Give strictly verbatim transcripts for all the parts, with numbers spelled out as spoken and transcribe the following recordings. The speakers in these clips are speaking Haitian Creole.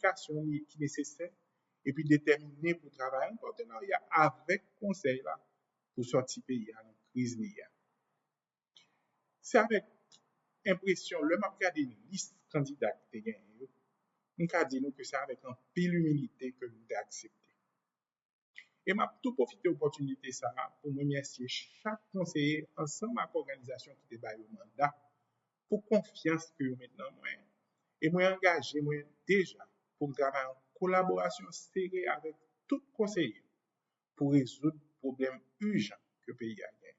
konsiderasyon ki nesesè epi detèmine pou travay an patnarya avèk Konsèy la pou sòti peyi a nan kriz li ye a. Se avèk enpresyon, lè m ap gade lis kandida ki te genyen yo, m ka di nou ke se avèk anpil imilite ke m te aksepte. E m ap tou pwofite opòtinite sa a pou m remèsye chak konseye ansanm ak òganizasyon ki te ba yo manda pou konfyans ke yo met nan mwen. E mwen angaje mwen deja pou m travay an kolaborasyon sere avèk tout konseye pou rezoud pwoblèm ijan ke peyi a genyen.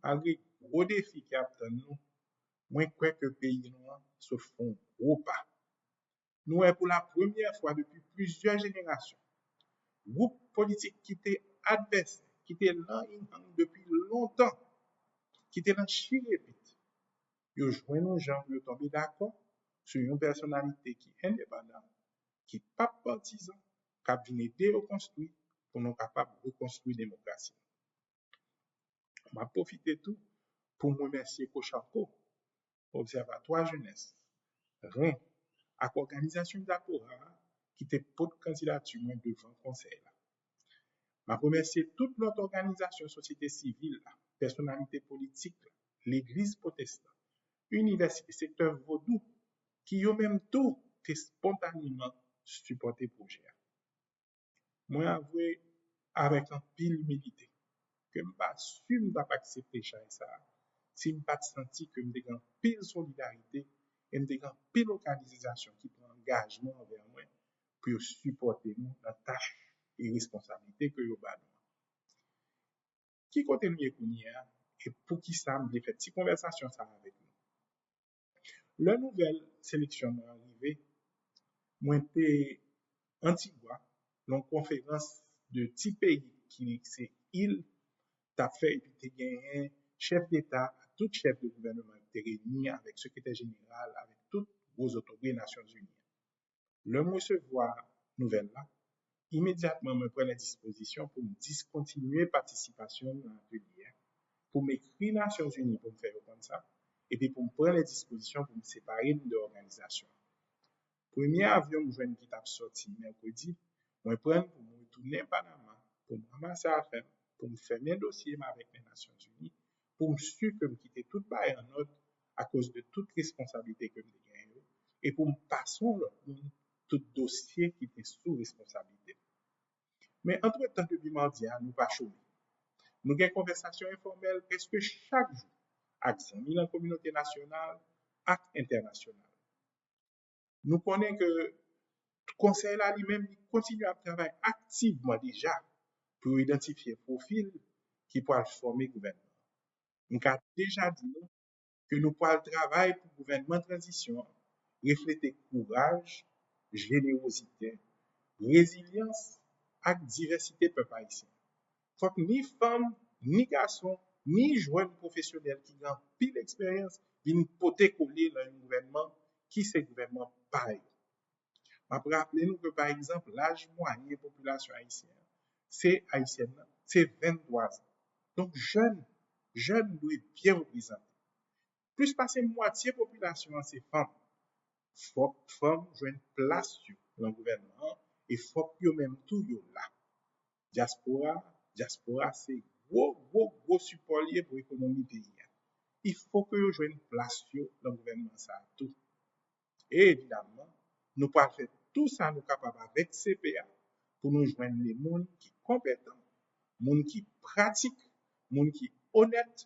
Malgre gwo defi ki ap tann nou, mwen kwè ke peyi nou an sot fè yon gwo pa. Nou wè pou la premyè fwa depi plizyè jenerasyon, gwoup politik ki te advèsè, ki te nan inang depi lontan, ki te nan chirepit, yo jwenn yon jan pou yo tonbe dakò sou yon pèsonalite ki endepandan, ki p ap patizan, k ap vin ede yo konstwi pou nou kapab rekonstwi demokrasi. M ap pwofite tou pou m remèsye Kochanko, Obsèvatwa Jenès, ren, ak òganizasyon Diaspora a ki te pot kandidati mwen devan Konsèy la. M ap remèsye tout lòt òganizasyon sosyete sivil la, pèsonalite politik la, legliz pwotestan, inivèsite, sektè vodou, ki yo menm tou te espontaneman sipòte pwojè a. Mwen avwe avèk anpil imilite ke m pa si m t ap aksepte chay sa a si m pa t santi ke m te gen anpil solidarite e m te gen anpil òganizasyon ki pran angajman anvè mwen pou yo sipòte nou nan tach e responsablite ke yo ba nou an. Ki kote nou ye kounye a, e poukisa m vle fè ti konvèsasyon sa a avèk nou? Lè nouvèl seleksyon mwen an rive, mwen te Antigwa, nan yon konferans de ti peyi ki se il t ap fè, epi te genyen chèf deta ak tout chèf de gouvènman ki te reyini avèk sekretè jeneral, avèk tout gwo zotobre Nasyonzini. Lè m resevwa nouvèl la, imedyatman mwen pran lè dispozisyon pou m diskontinye patisipasyon m nan atelye a, pou m ekri Nasyonzini pou m fè yo konn sa, epi pou m pran lè dispozisyon pou m separe m de òganizasyon an. Premye avyon m jwenn ki t ap sòti mèkredi, mwen pran l pou m retounen Panama, pou m ranmase afè m, pou m fèmen dosye m avèk Nasyonzini, pou m si ke m kite tout bagay an òd akoz de tout responsablite ke m te genyen yo, e pou m pase yon lòt moun tout dosye ki te sou responsablite m. Men antretan, depi madi a, nou pa chome. Nou gen konvèsasyon enfòmèl prèske chak jou ak zanmi nan kominote nasyonal ak entènasyonal. Nou konnen ke Konsèy la li menm, li kontinye ap travay aktivman deja pou yo idantifye pwofil ki pral fòme gouvènman. M ka deja di nou ke nou pral travay pou gouvènman tranzisyon an reflete kouraj, jenerozite, rezilyans ak divèsite pèp ayisyen. Fòk ni fanm, ni gason, ni jèn pwofesyonèl ki gen anpil eksperyans vin pote kole nan yon gouvènman ki se gouvènman pa yo. M ap raple nou ke, pa egzanp, laj mwayen popilasyon ayisyen an, se ayisyèn nan, se venntwa zan. Donk, jèn, jèn dwe byen reprezante. Plis pase mwatye popilasyon an se fanm. Fòk fanm jwenn plas yo nan gouvènman an e fòk yo menm tou yo la. Dyaspora, dyaspora se gwo, gwo, gwo sipò l ye pou ekonomi peyi a. Il fo ke yo jwenn plas yo nan gouvènman sa a tou. E evidamman, nou pral fè tou sa nou kapab avèk C P A pou nou jwenn de moun ki konpetan, moun ki pratik, moun ki onèt,